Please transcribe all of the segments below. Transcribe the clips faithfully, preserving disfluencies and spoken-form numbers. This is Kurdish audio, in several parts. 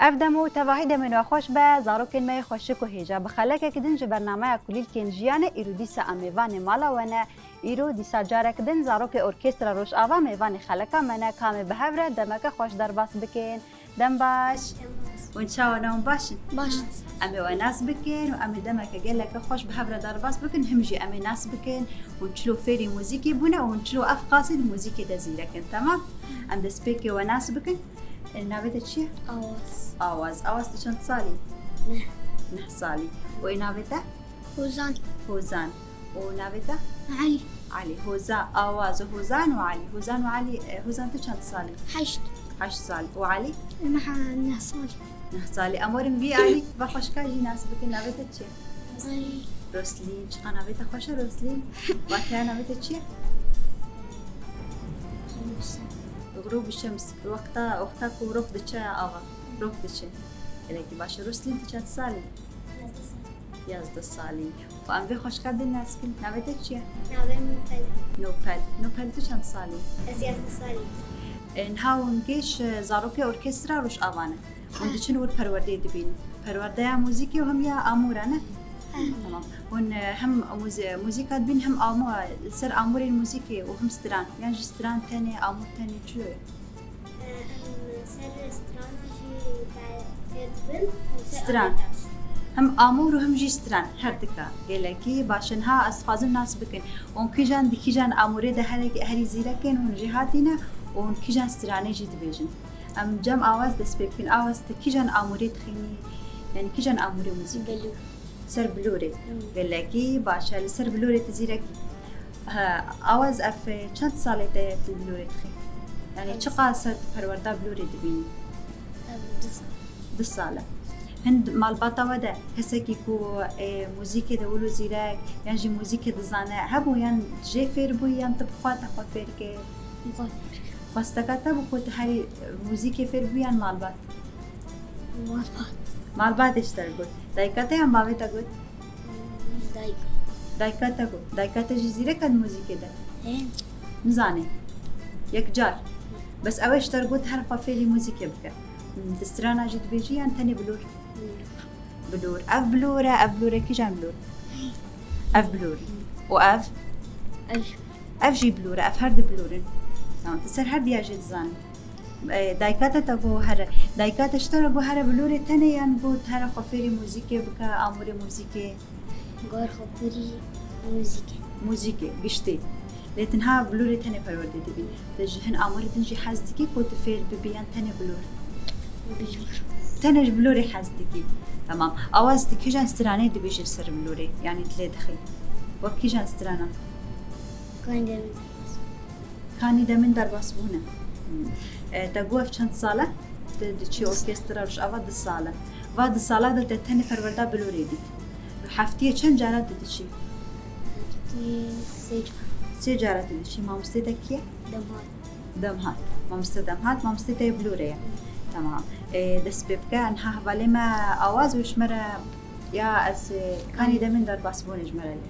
Ev dem û tevahî demên we xweş be, zarokên me yê xweşik û hêja. Bi xelekek din ji bernameya Kulîlkên Jiyanê îro dîsa em mêvanê mala we ne. Îro dîsa carek din zarokê Orkestra Rojava mêvanê xeleka me ne. Ka em ê bi hev re demeke xweş derbas bikin. Dem baş. Hûn çawa ne, hûn baş in? Baş. Em ê we nas bikin û em ê demeke geleke xweş bi hev re derbas bikin, him jî em ê nas bikin hûn çilo fêrî muzîkê bûne û hûn çilo ev qasî di muzîkê de zîrek in, temam? Em destpêkê we nas bikin. E, navê te çi ye? Awaz. Awaz. Awaz, tu çend salî? Neh. Neh salî. Û ê navê te? Hozan. Hozan. Û navê te? Elî. Elî. Hoza-, Awaz û Hozan û Elî. Hozan û Elî, e, Hozan, tu çend salî? Heşt. Heşt salî. Û Elî? Meha neh salî. Neh salî. Em werin vî alî ve xweşka jî nas bikin. Navê te çi ye? Roslîn. Roslîn. Çiqa navê te xweş e, Roslîn. Vateya navê te çi ye? Rû bi şems. Wexta, wexta ku rû diçe ava. Rû diçe. Gelekî baş e. Roslîn, tu çend salî? Yazdeh salî. Û em vê xweşka din nas bikin. Navê te çi ye? Navê Nopel. Nopel. Nopel, tu çend salî? Ez yazdeh salî. E, niha hûn gêş, e, zarokê orkestra Rojava ne. Hûn diçin wir perwerdeyê dibînin. Perwerdeya muzîkê û hem ya amûra ne? He. Tamam. Hûn, e, hem muz-, muzîka dibîn hem amû-, li ser amûrên muzîkê û hem stran. Yan jî stran tenê, amûr tenê, çilo ye? Em ser strana jî fê-, fêr dibin, û ser Stran. Amûr de. Hem amûr û hem jî stran, her dika. Gelekî baş e. Niha ez dixwazim nas bikin. Hûn kîjan di kîjan amûrê de herek-, herî zîrek in, hûn jêhatî ne û hûn kîjan stranê jî dibêjin. Em cem Awaz dest pê bikin. Awaz, tu kîjan amûrê dixînî? Yanî kîjan amûrê muzîkê? Belûr. Ser bilûrê. Hmm. Gelekî baş e. Li ser bilûrê tu zîrek. Ha, Awaz, ev çend salê te ye tu bilûrê dixî? Yanî çiqa ser tu perwerda bilûrê dibînî? Ev du sal. Du sal e. Hin malbata we de kesekî ku, e, muzîkê de wilo zîrek, yan jî muzîkê dizane, hebû yan jê fêr bûyî, yan tu bi xwe te xwe fêr kir? Bi xwe fêr kir. Xwesteka te bû ku tu herî, e, muzîkê fêr bûyî yan malbat? Malbat. Malbatê ji te got. Dayika te yan bavê te got? Dayik. Dayika te got. Dayika te jî zîrek e di muzîkê de? He. Nizanî. Yek car. Bes ew ê ji te got her xwe fêrî muzîkê bike. Di strana jî dibêjî yan tenê bilor? Bilor. Ev bilor e, ev bilor e, kîjan bilor? Ev bilor. Û ev? Ev. Ev jî bilor e, ev her du bilor in. Tamam, tu ser her diya jê dizanî. E, dayika te te got here. Dayika te ji te re got here bilorê tenê yan got here xwe fêrî muzîkê bike, amûrê muzîkê? Got here xwe fêrî muzîkê. Muzîkê, giştî. Lê tu niha bilorê tenê perwerdê dibî. Tu ji hin amûrê din jî hez dikî ku tu fêr bibî yan tenê bilor? Bilor. Tenê ji bilorê hez dikî. Tamam. Awaz, tu kîjan stranê dibêjî li ser bilorê? Yanî tu lê dixî. Wek kîjan strana? Kanî demên derbas. Kanî demên derbas bûne. Hmm. E, te got ev çend sal e? Tu diçî orkestra Rojava du sal e. Va du sala de te tenê perwerda bilorê dît. Heftiyê çend cara tu diçî? Heftiyê sê cara. Sê cara tu diçî. Mamostê te kî ye? Demhat. Demhat. Mamostê Demhat, mamostê te yê bilorê ye. Tamam. E, dest pê bike, niha hevalê me Awaz û ji me re ya ez, e, kanî demên derbas bûne ji me re lê.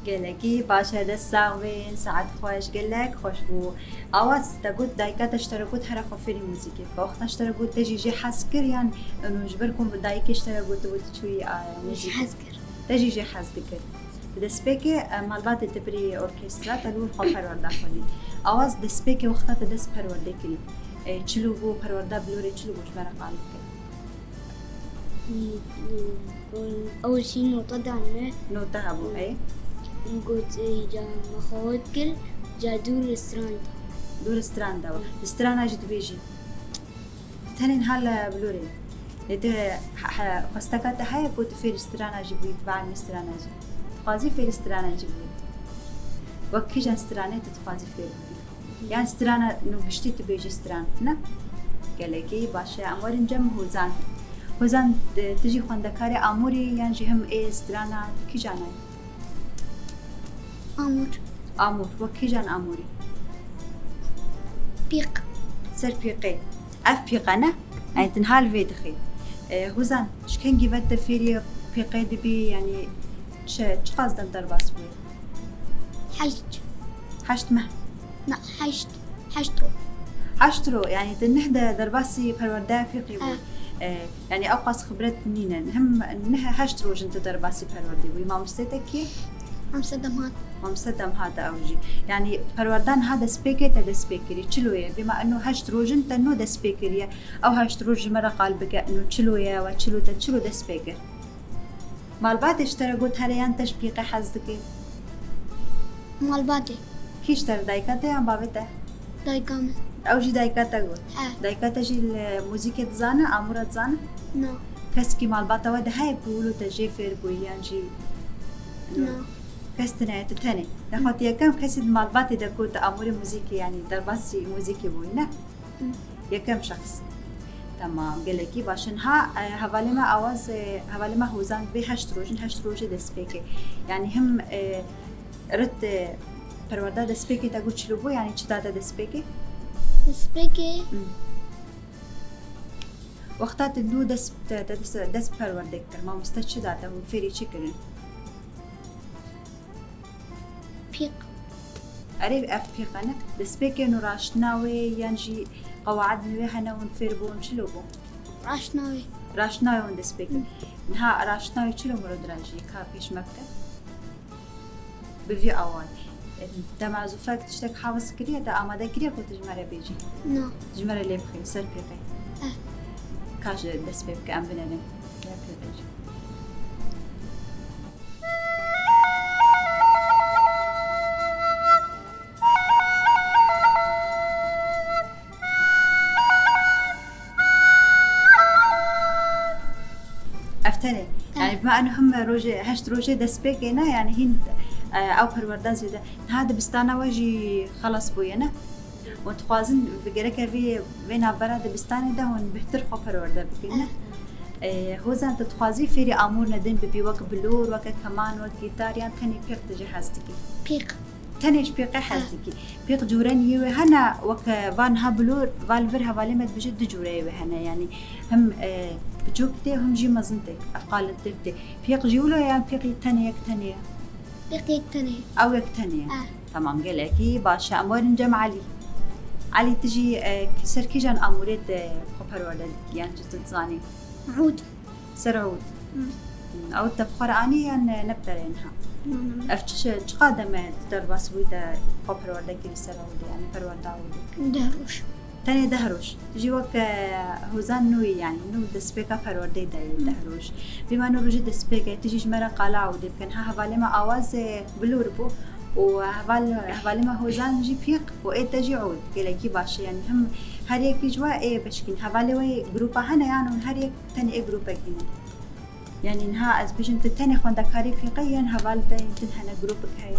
Gelekî baş e, dest sax bin, saet xweş, gelek xweş bû. Awaz, te got dayika te ji te re got here xwe fêrî muzîkê bike. Wexta ji te re got, te jî jê hez kir yan û ji ber ku dayikê ji te re gotibû tu çûyî, a, muzîkê? Hez kir. Te jî jê hez dikir. Di destpêkê, e, malbatê te birî orkestra, te li wir xwe perwerda xwedî. Awaz, destpêkê wexta te dest perwerdê kirî, e, çilo bû, perwerda bilorê çilo bû, ji me re qalib bike. Ew jî nota dan me. Nota hebû, ey. Got, e, ca me xwe dikir, ca dû li stran de. Dû li stran de. Li strana jî dibêjî. Tenê niha li bilorê. Ê tu he-, he-, xwesteka te heye ku tu fêrî strana jî bûyî, tu bielmî strana jî? Dixwazî fêrî strana jî bûyî? Wek kîjan stranê tu dixwazî fêr bibî? Yan strana nû giştî tu bêjî stran, ne? Gelekî baş e. Em werin cem Hozan. Hozan, tu, tu jî xwendekarê amûrî yan jî him ê strana kîjan e? Amûr. Amûr. Wek kîjan amûrî? Pîq. Ser pîqê. Ev pîqe ne? Yanî tu niha li vê dixî. E, Hozan, ji kengî ve te fêrî pîqê dibî, yanî çi, çiqas dem derbas bûyî? Heşt. Heşt meh. Na, heşt. Heşt ro. Heşt ro, yanî tu neh de derbasî perwerdeya pîqî bûyî. He. E, yanî ew qas xibret nîne. Him neh, heşt roj in tu derbasî perwerdê bûyî. Mamostê te kî? Mamostê Demhat. Mamostê Demhat ew jî. Yanî perwerda niha destpêkê te dest pê kirî. Çilo ye? Bêma eno heşt roj in te no dest pê kiriye. Ew heşt roj ji me re qal bike. Eno çilo ye, we çilo te çilo dest pê kir? Malbatê ji te re got here yan te ji pîqê hez dikî? Malbatê. Kî ji te re, dayika te yan bavê te? Dayika min. Ew jî dayika te got? He. Dayika te jî li muzîkê dizane, amûra dizane? Na. Kesekî malbata we de heye ku wilo te jê fêr bûyî yan jî? Na. Kes tune ye, tu tenê. Nexwe tu yekem kesî di malbatê de ku tu amûrê muzîkê, yanî derbasî muzîkê bûyî, ne? Yekem şexs. Temam, gelekî baş e. Niha, e, hevalê me Awaz, e, hevalê me Hozan bê heşt roj in, heşt rojê destpêkê. Yanî him, e, rit, e, perwerda destpêkê te got çilo bû, yanî çi da te destpêkê? Destpêkê? Hmm. Wexta tu nû dest, te, te dest, dest perwerdê kir, mamoste çi da te, hûn fêrî çi kirin? Pîq. Erê, ev pîq e ne? Destpêkên û raştina wê yan jî qewaidên wê hene hûn fêr bûn, çilo bû? Raştina wê. Raştina wê hûn destpêkên. Hı. Niha raştina wê çilo miro dirajî ka pêş me bike? Bi vî awayî. Dema zûfek tiştek hafiz kiriye, te amade kiriye ku tu ji me re bêjî? Na. Ji me re lê bixî, ser pîqê. Eh. Ka ji dest pê bike, em binêrin. Lê pê bêjî. Ev tenê. Ha. Yanî bima eno him rojê, heşt rojê destpêkê ne, yanî hîn, e, ew perwerda zêde. Niha dibistana we jî xelas bûye ne? Hûn dixwazin gereke vê, vê navbera dibistanê de hûn bihtir xwe perwerde bikin, ne? Eh. E, Hozan, tu dixwazî fêrî amûrine din bibî, wek bilûr, weke keman, wek gîtar, yan tenê pîq tu jê hez dikî? Pîq. Tenê ji pîqê hez dikî. Pîq cûreniyê wê hene, weke va niha bilûr, va li vir hevalê me dibêje du cûreyê wê hene, yanî him, e, biçûk tê, him jî mezin tê, ev qalintir tê. Pîq jî wilo ye yan pîqî tenê yek tenê ye? Pîq yek tenê ye. Ew yek tenê ye. Eh. Tamam, gelekî baş e. Em werin cem Elî. Elî, tu jî, e, ser kîjan amûrê te xwe perwerde dikî, yan jî tu dizanî? Ûd. Ser ûd. Hmm. Hmm, ew te bi xwe re anî yan ne bi te re niha? Na, na, na. Ev çi, çiqa dem e tu derbas bûyî te xwe perwerde kirî ser ûdê, yanî perwerda ûdê? Deh roj. Tenê deh roj. Tu jî wek, e, Hozan nû yî, yanî nû destpêka perwerdeyê de yî, hmm, deh roj. Bêma nû rojê destpêk e, tu jî ji me re qala ûdê bike. Niha hevalê me Awaz, e, bilûr bû û heval-, hevalê me Hozan jî pîq û ê te jî ûd. Gelekî baş e, yanî him her yekî ji we ê beşkîn. Hevalê we yê grûpa hene yan hûn her yek tenê ê grûpekî ne? Yanî niha ez bêjim tu tenê xwendekarê pîqê yan heval te yên din hene, grûpek heye?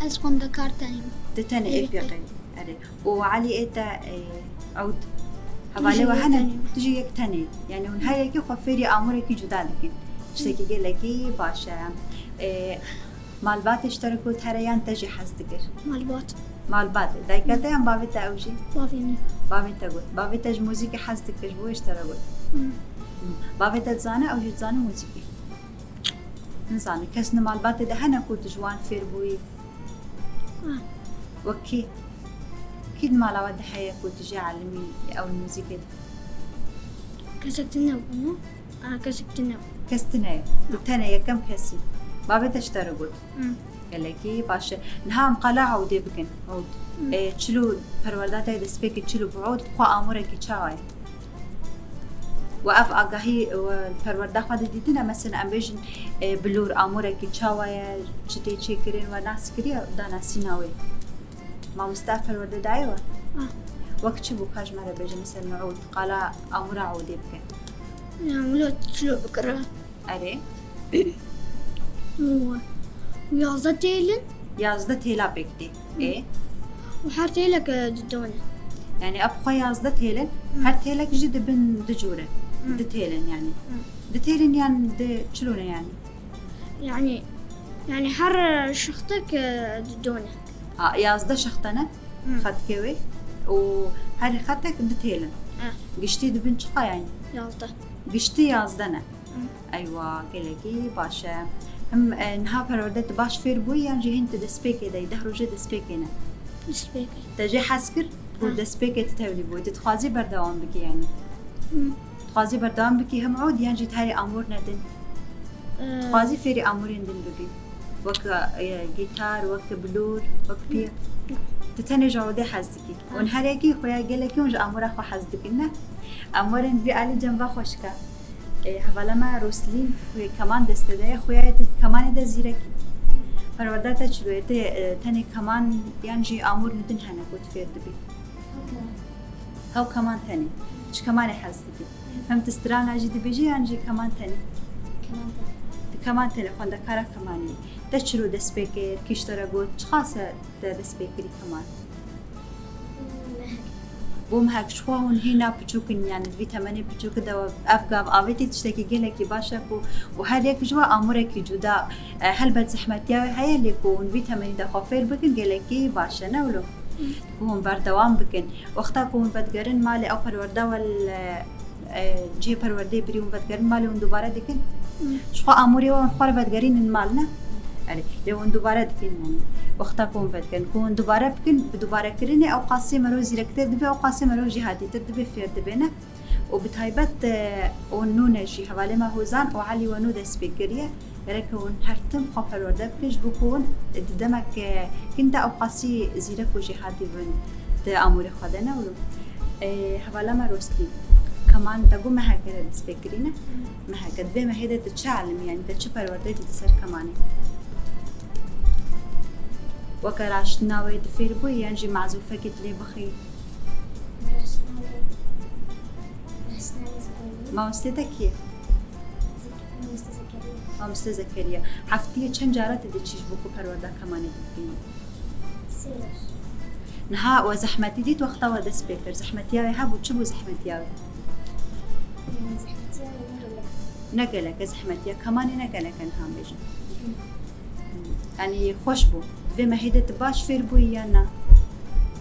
Ez xwendekar tenê me. Tu tenê ê pîqê. Erê. Û Elî ê te, e, ewd. Hevalê we hene? Tu jî yek tenê. Yanî hûn her yekî xwe fêrî amûrekî cuda dikin. Tiştekî gelekî baş e. E, Malbatê ji te re got here yan te jî hez dikir? Malbat. Malbatê. Dayika te yan bavê te ew jî? Bavê min. Bavê te got. Bavê te ji muzîkê hez dikir, ji bo wê ji te re got. Hmm. Hmm. Bavê te dizane, ew jî dizane muzîkê? Nizane. Kes li malbatê de hene ku tu ji wan fêr bûyî? Ah. Wek kî? Kî di mala we de heye ku tu jê elimî ew li muzîkê de? Kesek tune bû. Aa, kesek tune. Kes tune ye. Tu tenê yekem kesî. Bavê te ji te re got. Hmm. Gelekî baş e. Niha em qala ewdê bikin. Ewd. Hmm. E, çilo perwerda te destpêkê çilo bi ewd xwe amûrekî çawa ye? We ev agahî we perwerda xwe de dîtine, mesela em bêjin, e, bilûr amûrekî çawa ye, çi tê çêkirin, we nas kiriye danasîna wê? Mamoste ev perwerde daye we? Ah. Wek çi bû, ka ji me re bêje, mesela ewd, qala amûra ewdê bike. Yani wilo çilo bikira. Erê. Û yazda têlin. Yazda têla pêk tê. Ê? Û her têlek, e, didone. Yani ev xwe yazda têlin. Hı. Her têlek jî dibin du cûre. Hı. Du têlin yani. Hı. Du têlin yan du çilo ne yani? Yani, yani her şixtek, e, didone. Ha, yazda şixte ne? Hı. Xetkê wê. Û her xetek du têlin. Hı. Giştî dibin çiqa yani? Yazda. Giştî yazda ne? Hı. Eywa, gelekî baş e. Him, e, niha perwerde tu baş fêr bûyî yan jî hîn tu destpêkê de yî, deh rojê destpêkê ne? Destpêkê. Te jê hez kir ku Hı. destpêkê tu tevlî bûyî. Tu dixwazî berdewam bikî yani? Hı. Dixwazî berdewam bikî him ûd yan jî tu herî amûr nedin? Ee, Dixwazî fêrî amûrên din bibî? Wek, e, gîtar, wek bilûr, wek piyano. Tu tenê ji ûdê hez dikî. Û niha yekî xuya gelekî hûn ji amûra xwe hez dikin, ne? Amûrên vî alî cem va xweşik e. E, hevala me Roslîn, wê keman destê de ye, xuya ye tu kemanê de zîrek î. Perwerda te çilo ye? Te, e, tenê keman yan jî amûr nû din hene ku tu fêr dibî? Hew keman. Hew keman tenê. Çi kemanê hez dikî? Hem tu strana jî dibêjî yan jî keman tenê? Keman tenê. Tu keman tenê, xwendekara kemanê. Te çilo dest pê kir, kî ji te re got, çiqas e te dest pê kirî keman? Bû mehek. Bû mehek, ji xwe hûn hîna piçûk in, yani di vî temenê piçûkî de ev gav avêtî tiştekî gelekî baş e ku û her yek ji we amûrekî cuda, e, helbet zehmetiya wê heye, lê ku hûn vî temenî de xwe fêr bikin gelekî baş e, ne wilo? Ku hûn berdewam bikin. Wexta ku hûn vedigerin malê ew perwerda wel, e, e, cihê perwerdeyê birî hûn vedigerin malê hûn dubare dikin. Hı. Ji xwe amûrê we hûn xwe re vedigerînin mal, ne? Erê, lê hûn dubare dikin, yani. Wexta ku hûn vedigerin, ku hûn dubare bikin, bi dubarekirinê ew qasî mero zîrektir dibe, ew qasî mero jîhatîtir dibe, fêr dibe, ne? Û bi taybet, e, û nûne jî hevalê me Hozan û Elî we nû dest pê kiriye. Gerek hûn her tim xwe perwerde bikin, ji bo ku hûn di demek, e, kin de ew qasî zîrek û jêhatî bin di amûrê xwe de, ne wilo? E, hevala me Roslîn, keman te got meheke te dest pê kirî, ne? Meheke, di vê mehê de tu çi elimî, yanî te çi perwerdeyê dît li ser kemanê? Weke raştina wê tu fêr bûyî, yan jî mazûfekê tu lê bixî? Raştina wê, raştina wê zî fêr bûyî. Mamostê te kî ye? Zek-, Mamoste Zekeriya. Mamoste Zekeriya. Heftiyê çend cara tu diçî ji bo ku perwerda kemanê bibînî? Sê roj. Niha we zehmetî dît wexta we dest pê kir? Zehmetiya wê hebû, çi bû zehmetiya wê? Ee, zehmetiya wê ne gelek. Ne gelek e zehmetiya. Kemanê ne gelek e niha bêjin. Hı. Yanî xweş bû. Di vê mehê de tu baş fêr bûyî yan na?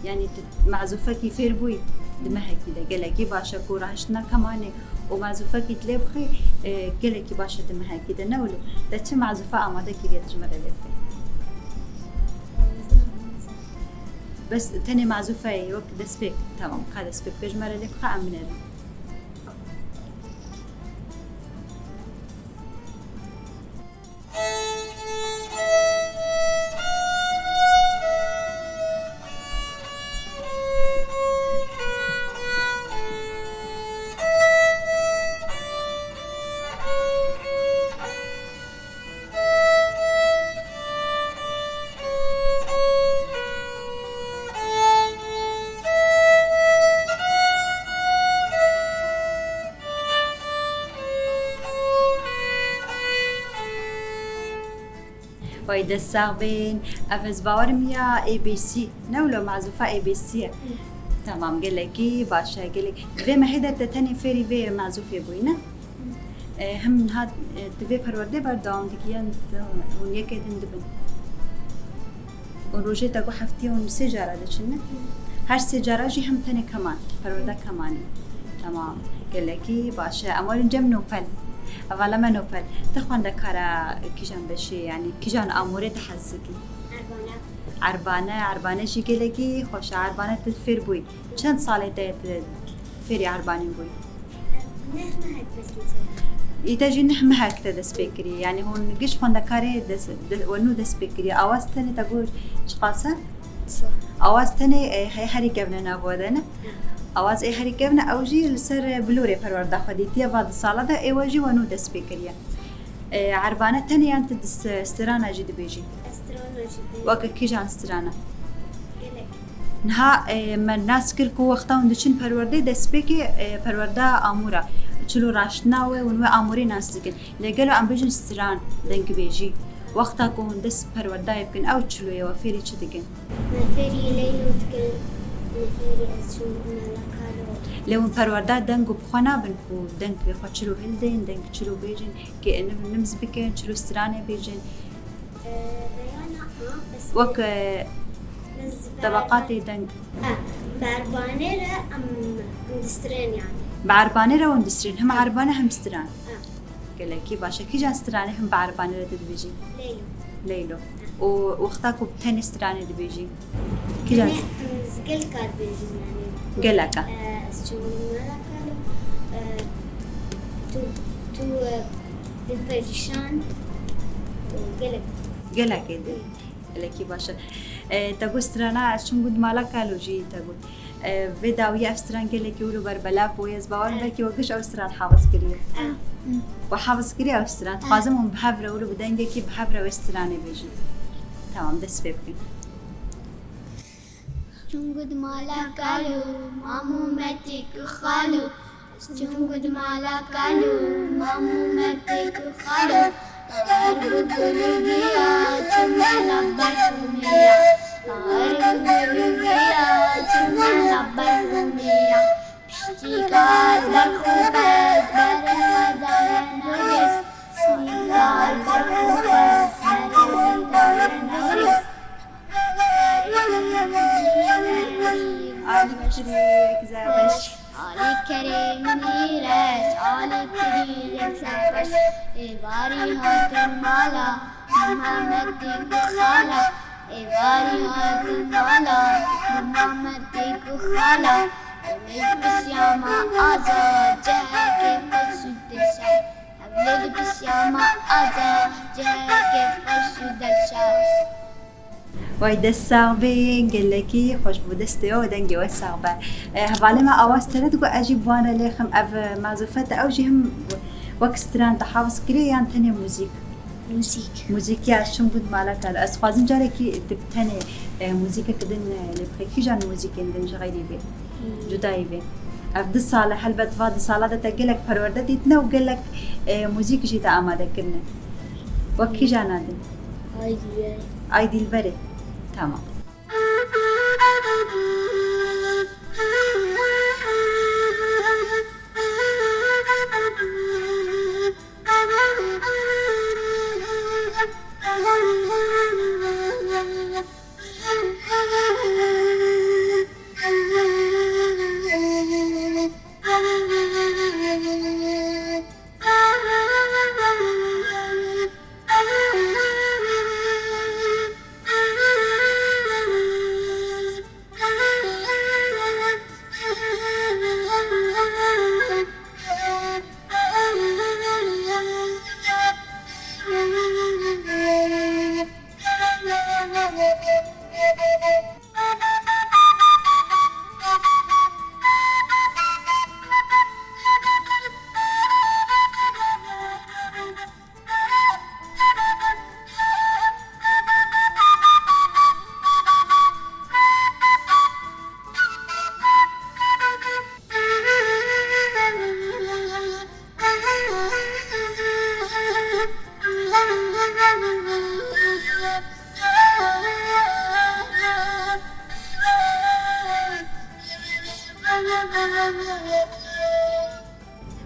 Yanî tu mazûfekî fêr bûyî di mehekî de. Gelekî baş e ku rahiştina kemanê û mazûfekî tu lê bixî, e, gelekî baş e di mehekî de. Ne wilo? Te çi mazûfe amade kiriye tu ji me re lê bixî? Bes tenê mazûfeyê wek destpêk. Tamam, ka destpêk bike ji me re lê bixe, em binerin. Vay, dest sax bên. Ev ez bawerim ya A B C. Ne wilo mazûfa A B C ye? Hı. Tamam, gelekî baş e, gelek. Vê mehê de te tenê fêrî vê mazûfê bûyî, ne? E, him niha, e, tu vê perwerdê berdewam dikî yan tu hûn yekê din dibin? Û rojê te ku heftiyê hûn sê cara diçin, ne? Her sê cara jî him tenê keman, perwerda kemanî. Tamam, gelekî baş e. Em werin cem Nopel. Hevala me Nopel. Tu xwendekara kîjan beşê, yanî kîjan amûrê tu hez dikî? Erbane. Erbane, erbane jî gelekî xweş e. Erbane tu fêr bûyî. Çend salê te ye tu fêrî erbanî bûyî? Neh mehek belkî çend. Îte jî neh mehek te dest pê kiriye. Yanî hûn giş xwendekarê dest, de, we nû dest pê kiriye. Awaz tenê te got çiqas e? Sê. Awaz tenê, e, he-, herî kevn e nav we de, ne? Hı. Awaz ê herî kevn e, ew jî li ser, e, bilorê perwerda xwe dîtiye va du sala de, ê we jî we nû dest pê kiriye. E, erbane tenê yan tu di s-, strana jî dibêjî? Ez strana jî dibêjim. Weke kîjan strana? Gelek. Niha, e, me nas kir ku wexta hûn diçin perwerdê destpêkê, e, perwerda amûra. Çilo raştina wê hûn wê amûrê nas dikin. Lê gelo em bêjin stran, dengbêjî. Wexta ku hûn dest perwerdayê bikin, ew çiloyê we fêrî çi dikin? Me fêrî leylo dikin, me fêrî ez çûm mala kalo. Lê hûn perwerda deng û bi xwe nabin ku dengê xwe çilo hildin, deng çilo bêjin, kê niv-, nimz bikin, çilo stranê bêjin. Ee, veyana, ha, bes. Wek, e, Biz tebeqatê deng. Ha, berbanê re em, em distrên yani. Berbanê re hûn distrên. Hem erbane hem stran. Ha. Gelekî baş e. Kîjan stranê him bi erbanê re tu dibêjî? Leylo. Leylo. Û wexta ku bi tenê stranê dibêjî? Kîjan? Tenê, ez geleka dibêjim yani. Geleka. E, ez çûm mala kalo, e, tu, tu, e, dilperîşan û gelek. Gelekê dil. Gelekî baş e. E, te got strana ez çûm gund mala kalo jî te got. E, vê dawiyê ev stran gelekî wilo ber belav bûye. Ez bawer belkî we giş ew stran hafiz kiriye. E. We hafiz kiriye ew stran. Dixwazim hûn bi hev re wilo bi dengekî bi hev re wê stranê bêjin. Tamam, dest pê bikin. Çûm gund mala kalo, mam û metî ku xalo. Çûm gund mala kalo, mam û metî ku xalo. Her bi gul û giya, çûm mala berf û miya. Her bi gul û giya, çûm mala berf û miya. Piştî kar berf û berf, berê we daye Newrêz. Piştî kar berf û berf, berê we daye Newrêz. Alî piçirî, güzel, beş. Alî kerê min îreş, alî tirî yek serbeş. Êvarî hatin mala Muhammedê ku xala. Êvarî hatin mala Muhammedê ku xala. Ewlê dibisiya ma aza, cihekê xweş û dilşad. Ewlê dibisiya ma aza, cihekê xweş û dilşad. Way dest sax be, gelekî xweş bû, destê we û dengê we sax be. E, hevalê me Awaz te re digot ez jî bi wan re lêxim, ev, e, mazûfet e, ew jî him wek stran te hafiz kiriye yan tenê muzîk? Muzîk. Muzîk ya çûm gund mala kalo. Ez dixwazim carekî tu bi tenê, e, muzîkeke din, e, lê bixê. Kîjan muzîkên din ji xeyrî vê? Hmm. Cudayî vê. Ev du sal e, helbet va du sala de te gelek perwerde dîtine û gelek, e, muzîk jî te amade kirine. Wek kîjan a din? Ay Dilberê. Ay Dilberê. Tamam.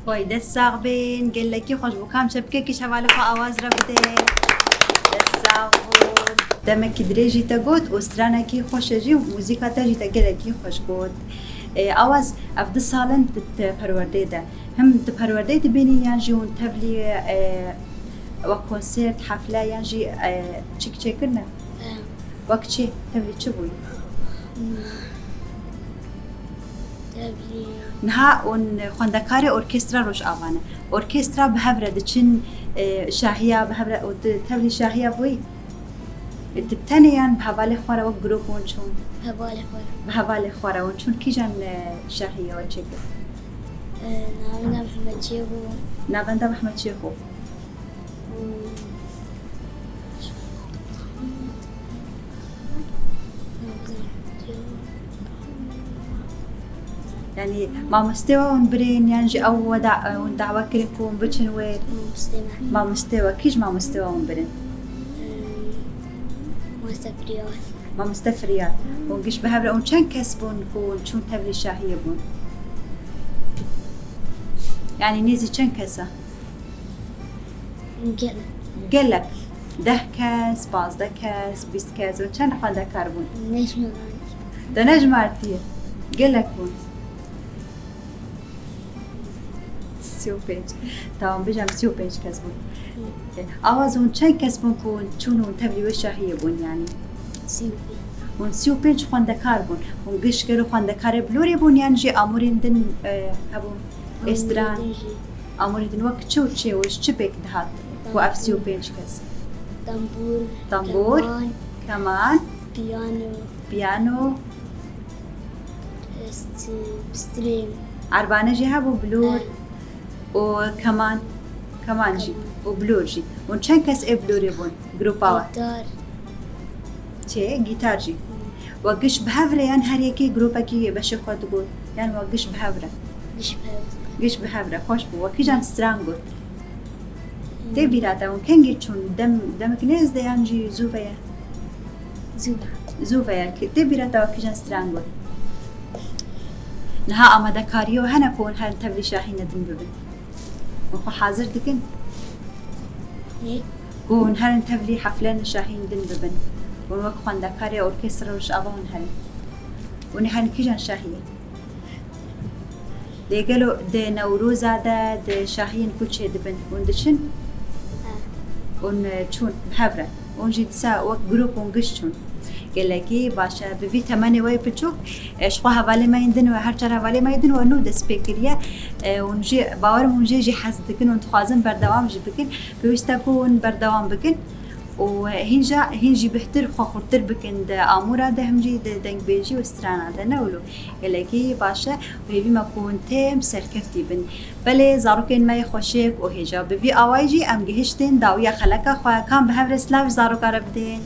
Way, dest sax bin, gelekî xweş bû. Kam çepkekî ji hevalê xwe Awaz re bide. Dest sax bû. Demekî dirêj jî te got û stranekî xweş e jî, muzîka te jî te gelekî xweş got. E, Awaz, ev du sal in tu, tu perwerdeyê de. Him tu perwerdeyê dibînî yan jî hûn tevlî, e, wek konsert, hefle yan jî, e, çik çêkirine? E. Wek çi? Tevlî çi bûyî? Hmm. Tevlî. Niha hûn xwendekarê orkestra Rojava ne. Orkestra bi hev re diçin, e, şahiya bi hev re û tu tevlî şahiya bûyî? E, tu bi tenê yan bi hevalê xwe re wek grûp hûn çûn? Hevalê xwe re. Bi hevalê xwe re hûn çûn kîjan, e, şahiyê we çêkir? E, navenda Mehmet Çêxo. Navenda Mehmet Çêxo. Yani mamostê we hûn birên yan jî ew we da-, hûn dawe kirin ku hûn biçin wêr? Mamostê me. Mamostê we, kî ji mamostê we hûn birên? Mamoste Firyal. Mamoste Firyal. Hûn giş bi hev re, hûn çend kes bûn ku hûn çûn tevlî şahiyê bûn? Yani nêzî çend kes e? Gelek. Gelek. Deh kes, pazdeh kes, bîst kes û çend xwendekar bûn? Nejmaran. Te nejmartiye. Gelek bûn. Sî û pênc. Tamam, bijam sî û pênc kes bûn. Hı. E, awa zon çend kes bûn ku çûn û tevlî wê şahiyê bûn yani? Sî û pênc. Hûn sî û pênc xwendekar bûn. Hûn giş gelo xwendekarê bilorê bûn yan jî amûrên din, e, hebûn? Amûrê Êstran. Din jî. Amûrê din wek çi û çi û ji çi pêk dihat ku ev sî û pênc kes? Tambûr, Tambûr, keman, keman, piyano, piyano, st-, strîng. Erbane jî hebû, bilor. He. Û keman, keman jî. Keman. Û bilor jî. Û çend kes ê bilorê bûn? Grupa we? Gîtar. Çi? Gîtar jî. Hmm. We giş bi hev re yan her yekê grupekî beşê xwe digot? Yan we giş bi hev re? Giş bi hev re. Giş bi hev re. Xweş bû. We kîjan stran got? Hmm. Tê bîra te hûn kengî çûn? Dem, demek nêz de yan jî zû ve ye? Zû. Zû ve ye. Tê bîra te we kîjan stran got? Niha amadekariyê we hene ku hûn herin tevlî şahînê din bibin? Hûn xwe hazir dikin? Nê. Ku hûn herin tevlî heflên şahîn din bibin. Hûn wek xwendekarê orkestra Rojava hûn herin. Hûn ê herin kîjan şahiyê? Lê gelo di Newroza de, di şahiyên ku çêdibin, hûn diçin? He. Hûn, e, çûn bi hev re. Hûn jî dîsa wek grûp hûn giş çûn. Gelekî baş e. Bi vî temenê we yê piçûk, e, ji xwe hevalê me yên din we, her çar hevalê me yê din we nû dest pê kiriye. E, hûn jî, bawer im hûn jê jî hez dikin, hûn dixwazin berdewam jî bikin. Pêwîst e ku hûn berdewam bikin û hîn ja, hîn jî bihtir xwe xurtir bikin di amûra de, him jî di dengbêjî û strana de, ne wilo? Gelekî baş e û hêvî me ku hûn têm serkeftî bin. Belê zarokên me yê xweşik û hêja bi vî awayî jî em gihiştin dawiya xeleka xwe. Kam bi hev re silav ji zaroka re bidin?